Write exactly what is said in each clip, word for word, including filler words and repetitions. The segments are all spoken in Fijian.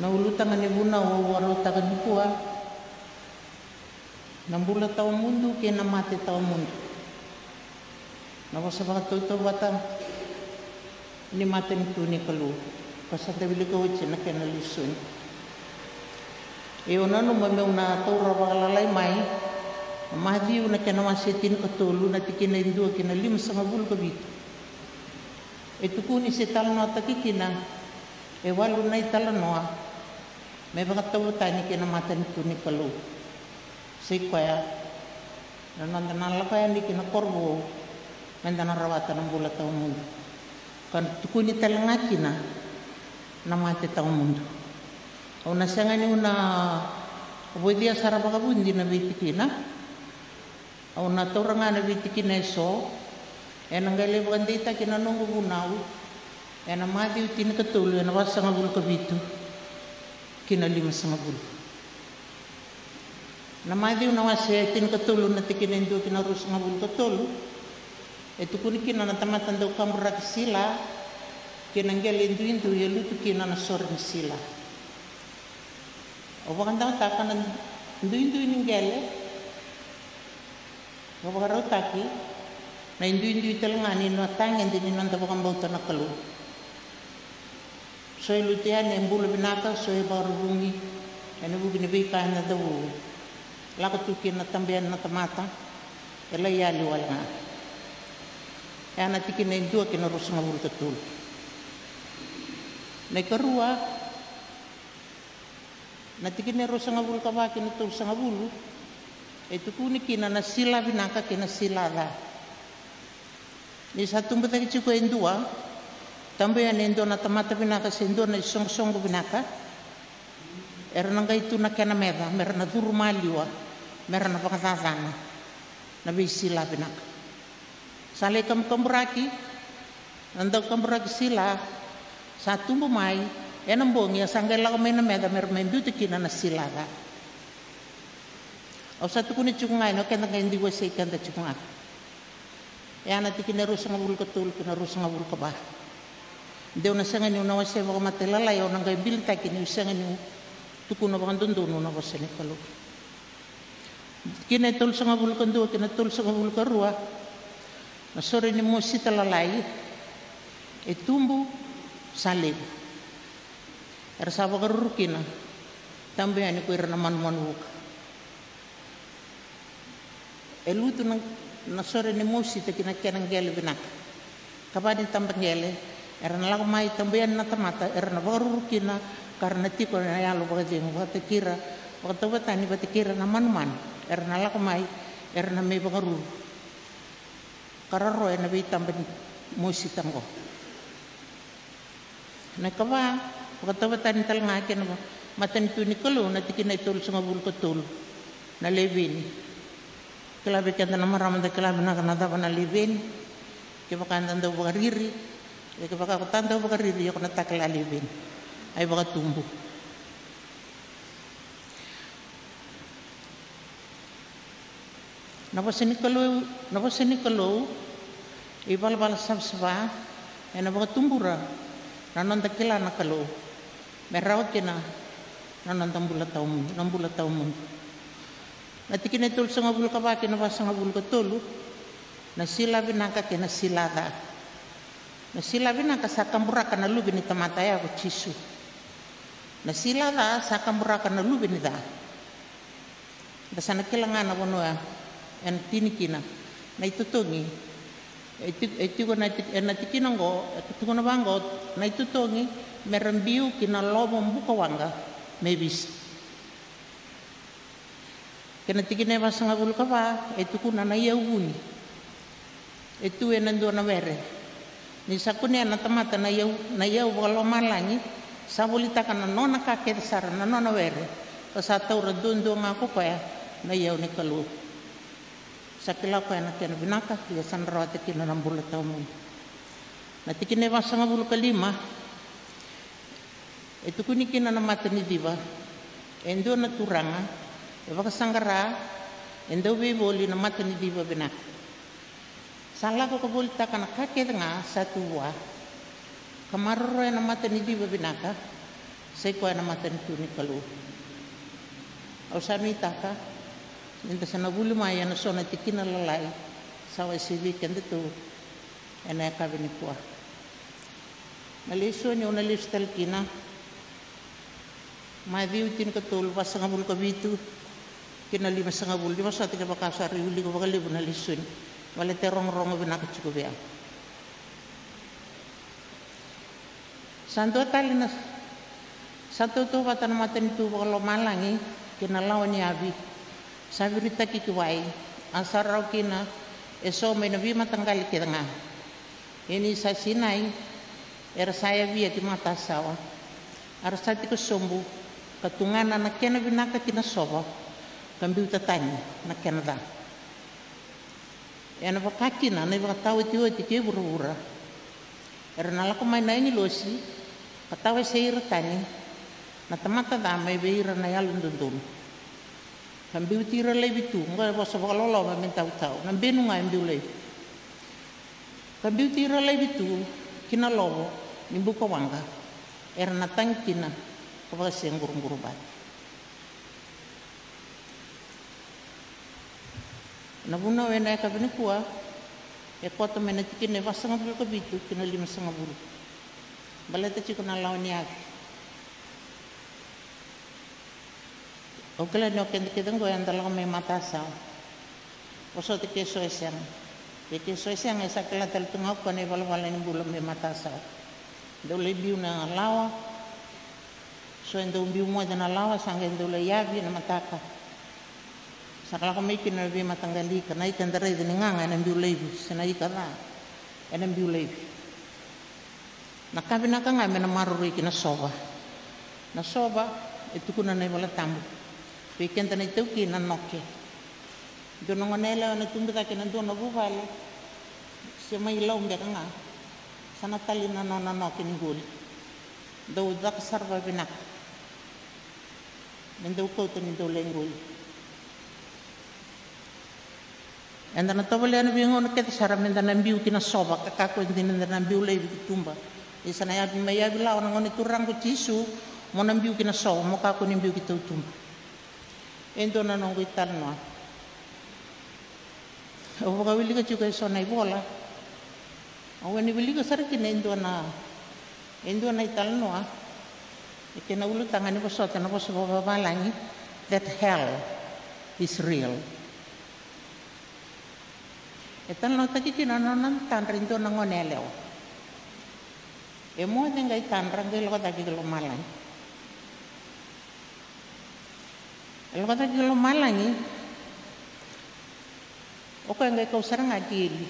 Na ulutaga ni vunau au vakarautaka nikua, na bula tawamudu kei na mate tawamudu. Na vosa vakatautauvata ni matanitu ni Kalou, ka sa da wilika oti na kena lesoni. Ia au nanuma meu na taura vakalalai mai na Maciu na kena wase tinikatolu, na tikina e dua ki na limasagavulu ka vitu. E tukuni se talanoataki kina e walu na italanoa me vakatauvatani kei na matanitu ni Kalou. Sa i koya na noda na lako yani ki na koro vou, meda na rawata na bula tawamudu. Ka tukuni tale ga kina na mate tawamudu. Au na sega niu na voitia sara vakavudi na veitikina. Au na taura ga na veitikina eso, ena qai lai vakadeitaki na noqu vunau ena Maciu tinikatolu, ena vasagavulu ka vitu ki na limasagavulu. Na Maciu na wase tinikatolu, na tikina e dua ki na ruasagavulu ka tolu, e tukuni kina na tamata dau kaburaki sila kei na qele duidui e lutu kina na sore ni sila. Au vakadewataka na duidui ni qele, au vakarautaki na iduidui tale ga ni na tagede ni noda vakabauta na Kalou. So e lutu yani e bula vinaka, so e vakarurugi ena vuku ni veika eda dau lako tu kina, tabe yani na tamata, e lai yali wale ga. E a na tikina e dua ki na ruasagavulu ka tolu. Na ikarua, na tikina e ruasagavulu ka va ki na tolusagavulu, e tukuni kina na sila vinaka kei na sila ca. Ni sa tubu cake tiko e dua, tabu yani e dua na tamata vinaka se dua na isoqosoqo vinaka, era na qai tu na kena meca mera na curu maliwa, mera na vakacacana na veisila vinaka. Sa lai kabukaburaki na dau kaburaki sila, sa tubu mai ena bogi, a sa qai lako mai na meca mera mai biuta kina na sila ca. Au sa tukuni tiko ga yani, o keda qai dui wasei keda tiko ga. E a na tikina e ruasagavulu ka tolu ki na ruasagavulu ka va. Deu na sega niu na wasea vakamatailalai, au na qai bilitaki niu sega niu tukuna vakadodonu na vosa ni Kalou. Tikina e tolusagavulu ka dua ki na tolusagavulu ka rua, na sore ni mosita lalai e tubu sa levu. Era sa vakaruru kina, tabu yani ko ira na manumanu vuka. E lutu na, na sore ni mosita ki na kena qele vinaka. Ka va ni tabaqele, era na lako mai, tabu yani na tamata, era na vakaruru kina, ka ra na tiko ena yalo vakacegu vata kei ira, vakatauvatani vata kei ira na manumanu. Era na lako mai, era na mai vakaruru ka ra ro ena veitaba ni mosita qo. Na ikava, vakatauvatani tale ga kei na matanitu ni Kalou, na tikina e tolusagavulu ka tolu, na leveni. Kila vei keda na marama da kila vinaka na cava na leveni. Kevaka da dau vakariri, e kevaka ko ta dau vakariri, ia ko na ta kila leveni. Ai vakatubu. Na vosa ni Kalou, na vosa ni Kalou, ivalavala savasava, ena vakatubura na noda kila na Kalou, me rawa kina na noda bula tawamudu, na bula tawamudu. Na tikina e tolusagavulu ka va kei na vasagavulu ka tolu, na sila vinaka kei na sila ca. Na sila vinaka sa kaburaka na Luve ni tamata, ya ko Jisu. Na sila ca sa kaburaka na luve ni ca. Da sa na kila ga na vanua ena tini kina na itotogi. E ti-, e tiko na ti-, ena tikina oqo, e tukuna vaqo, na itotogi me ra biu ki na lovo bukawaqa me visa. Kei na tikina e vasagavulu ka va, e tukuna na iyau vuni e tu ena dua na were. Ni sa kunea na tamata na iyau, na iyau vakalomalagi, sa volitaka na nona ka kece sara na nona were, ka sa taura duadua ga ko koya na iyau ni Kalou. Sa kila koya na kena vinaka, ia sa na rawata kina na bula tawamudu. Na tikina e vasagavulu ka lima, e tukuni kina na mata ni civa. E dua na turaga e vakasaqara, e dau veivoli na mata ni civa vinaka. Sa lako ka volitaka na ka kece ga sa tu vua, ka maroroya na mata ni civa vinaka, Sa i koya na matanitu ni Kalou. Au sa nuitaka ni da sa na vuli mai ena so na tikina lalai sa wasei vei kedatou ena yakavi nikua. Na lesoni au na lesu tale kina, Maciu tinikatolu, vasagavulu ka vitu ki na limasagavulu. Ni vosota kevaka sa rui wilika vakalevu na lesoni, baleta e rogorogo vinaka tiko vei au. Sa dua tale na, sa tautauvata na matanitu vakalomalagi kei na lawa ni avi sa viritaki ki wai, a sa rawa kina e so mai na veimataqali kece ga. Ia ni sa sinai, era sa yavia ki matasawa, a ra sa tiko sobu, ka tugana na kena vinaka ki na sova, ka biuta tani na kena ca. Ena vaka kina na ivakataotioti kei vuravura. Era na lako mai na agilosi ka tawasei ira tani na tamata ca mai vei ira na yalododonu, ka biuti ira laivi tu. Oqo e vosa vakaloloma me tautau, na benu ga e biu laivi. Ka biuti ira laivi tu ki na lovo ni buka waqa, era na tagi kina ka vakasegurugurubati. Na vunau ena yakavi nikua e koto mai na tikina e vasagavulu ka vitu ki na limasagavulu. Baleta tiko na lawa ni avi. Au kila ni o keda kece oqo eda lako mai matasawa. Vosota ke so e sega. Ke ke so e sega, e sa kila tale tu ga o koya na ivalavala ni bula mai matasawa. Dau lai biu na lawa. So e dau biu moce na lawa, sa qai dau lai yavi na mataka. Sa ka lako mai kina na veimataqali ika, na ika eda raica ni gaga ena biu laivi, se na ika ca ena biu laivi. Na ka vinaka ga me na maroroi ki na sova. Na sova e tukuna na iVola Tabu vei keda na itaukei na noke. Dua na gone yalewa ena tubu cake ena dua na vuvale, se mai lau beka ga, sa na tali na nona noke ni qoli. Dau caka sara vavinaka. Me dau kauta ni dau lai qoli. Eda na tovolea na veigauna kece sara meda na biu ki na sova, ka kakua dina da na biu laivi ki tuba. Ni sa na yavi mai yavi lawa na Gone Turaga ko Jisu, mo na biu ki na sova, mo kakua ni biu ki tautuba. E dua na noqu italanoa. Au vakawilika tiko e so na ivola. Au na wilika sara kina e dua na, e dua na italanoa. E kena ulutaga ni vosota na vosa vakavalagi, that hell is real. E talanoataki kina na nona tadra e dua na gone yalewa. E moce qai tadra qai lako cake ki lomalagi. E lako cake ki lomalagi. O koya qai kau sara ga ki eli.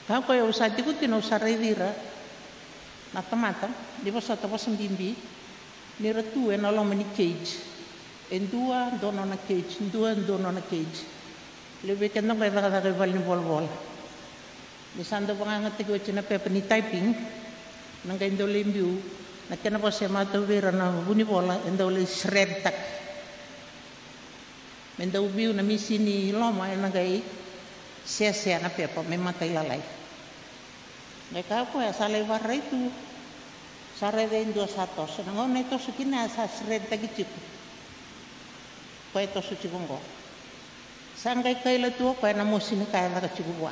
Ka koya au sa tiko kina au sa raici ira na tamata ni vosota vosa bibi ni ra tu ena loma ni cage. E dua dua nona cage, dua dua nona cage. Levu vei keda qai cakacaka i vale ni volavola. Ni sa dau vagayagataki oti na pepa ni typing, na qai dau lai biu na kena vosa e matau vei ira na vunivola, e dau lai shred-taki. Me dau biu na misini i loma, ena qai sesea na pepa me matailalai. Qai kaya o koya sa lai vararai tu, sa raica e dua sa toso. Na gauna e toso kina ya sa shred-taki tiko. Koya e toso tiko oqo. Sa qai kaila tu o koya na mosi ni ka e caka tiko vua.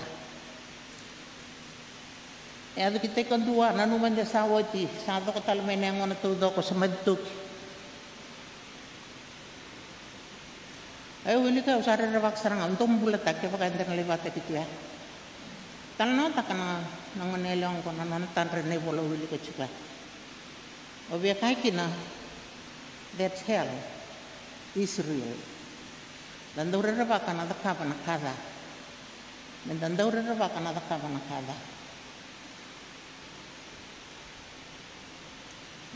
E yaco ki tai kadua, nanuma de sa oti, sa coko tale mai na yagona taucoko, sa maci toki. Au wilika, au sa rerevaka sara ga, au dau bulataki kevaka eda na lai vakataki tu ya. Talanoataka na, na gone yalewa oqo na nona tadra ena ivola au wilika tiko ya. Au via kaya kina, that hell is real. Da dau rerevaka na cakava na ka ca. Me da dau rerevaka na cakava na ka ca.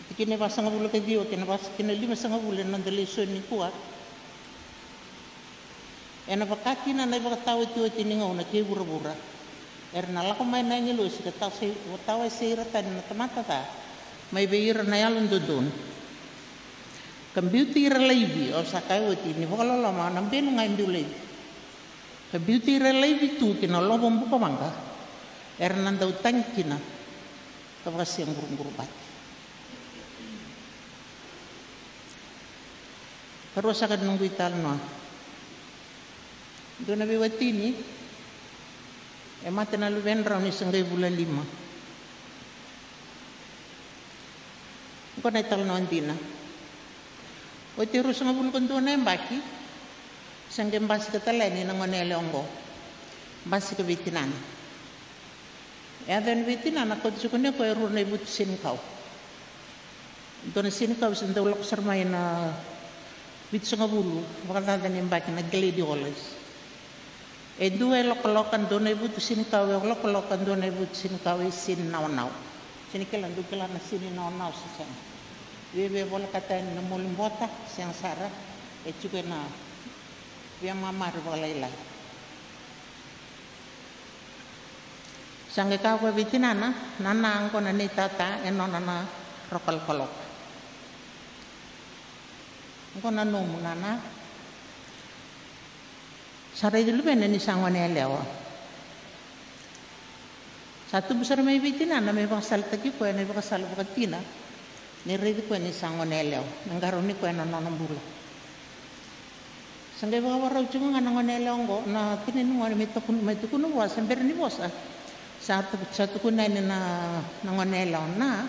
Tikina e vasagavulu ka ciwa kei na vasa kina limasagavulu ena noda lesoni nikua. Ena vaka kina na ivakataotioti ni gauna kei vuravura. Era na lako mai na agilosi ka tawasei, tawasei ira tani na tamata ca mai vei ira na yalododonu, ka biuti ira laivi, au sa kaya oti ni vakaloloma na benu ga e biu laivi. Ka biuti ira laivi tu ki na lovo bukawaqa, era na dau tagi kina ka vakasegurugurubati. Rua saka ni noqu italanoa. Dua na veiwatini e mate na luvedrau ni se qai vula lima. Oqo na italanoa dina. Oti e ruasagavulu ka dua na yabaki, se qai basika tale yani na gone yalewa oqo. Basika vei tinana. E yaco yani vei tinana, kauta tiko ni koya e rua na ivutu senikau. Dua na senikau e sa dau lako sara mai na vitusagavulu vakacaca ni yabaki, na gladiolas. E dua e lokaloka, dua na ivutu senikau e lokaloka, dua na ivutu senikau e seni naonao. Seni kila, dou kila na seni naonao se sega? Via, via volekata yani na moli bota, sega sara. E tiko ena via mamari vakalailai. Sa qai kaya o koya vei tinana, "Nana, oqo na nei tata, e nona na roka lokaloka. Oqo na nomu, nana." Sa raici luvena ni sa gone yalewa. Sa tubu sara mai vei tinana me vakasalataki koya ena ivakasala vakatina, ni raici koya ni sa gone yalewa, me qarauni koya na nona bula. Sa qai vakavakarau tiko ga na gone yalewa oqo, na tina ni gone, me tukuna, me tukuna vua, sa bera ni vosa. Sa tuku, sa tukuna yani na, na gone yalewa, "Na,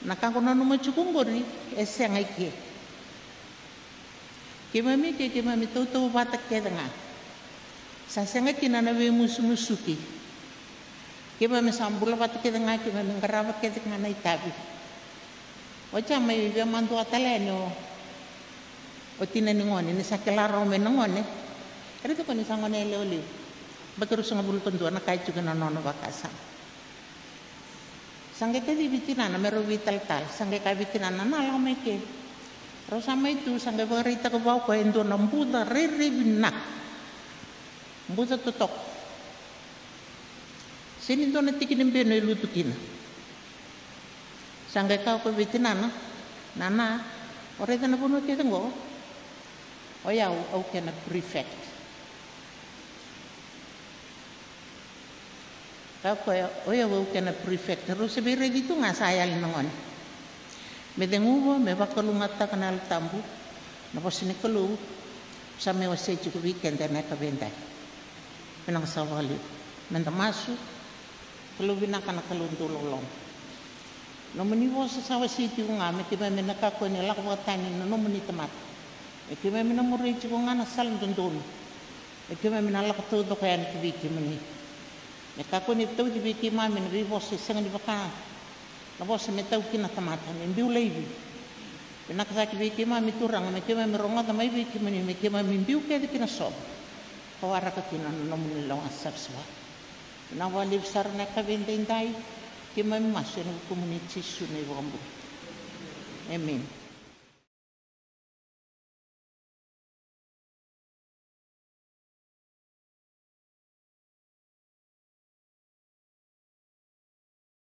na ka ko nanuma tiko oqori e sega i ke. Keimami ke, keimami tautauvata kece ga. Sa sega kina na veimusumusuki. Keimami sa bula vata kece ga, keimami qarava kece ga na itavi." Oti a mai via madua tale yani o, o tina ni gone, ni sa kila rawa mai na gone. Era tukuna ni sa gone yalewa levu. Yabaki ruasagavulu ka dua, na ka e tiko ena nona vakasama. Sa qai kacivi tinana me rau veitalatala. Sa qai kaya vei tinana, "Na, lako mai ke." Rau sa mai tu, sa qai vakaraitaka vua o koya e dua na buca rairai vinaka. Buca totoka. Seni dua na tiki ni benu e lutu kina. Sa qai kaya o koya vei tinana, "Nana, o raica na vanua kece oqo? O yau, au kena prefect." Kaya o koya, "O yau, au kena prefect." Rau se veiraici tu ga, sa yali na gone. Me ceguva, me vakalougatataka na Yalo Tabu, na vosa ni Kalou sa mai wasea tiko vei keda ena yakavi edai. Vinaka saka vakalevu. Meda masu. Kalou vinaka, na Kalou dau loloma. Nomuni vosa sa wasei tiko ga me keimami na kakua ni lako vakatani na nomuni tamata. Me keimami na muria tiko ga na sala dodonu. Me keimami na lako taucoko yani ki vei kemuni. Me kakua ni tauci vei keimami na veivosa e sega ni vaka na vosa me tau kina na tamata, me biu laivi. Vinaka saka ki vei keimami Turaga, me keimami rogoca mai vei kemuni, me keimami biu kece ki na soqo ka waraka kina na nomuni lewa savasava. Vinaka vakalevu sara na yakavi edaidai. Keimami masu ena vukumuni Jisu na iVakabula. Emeni.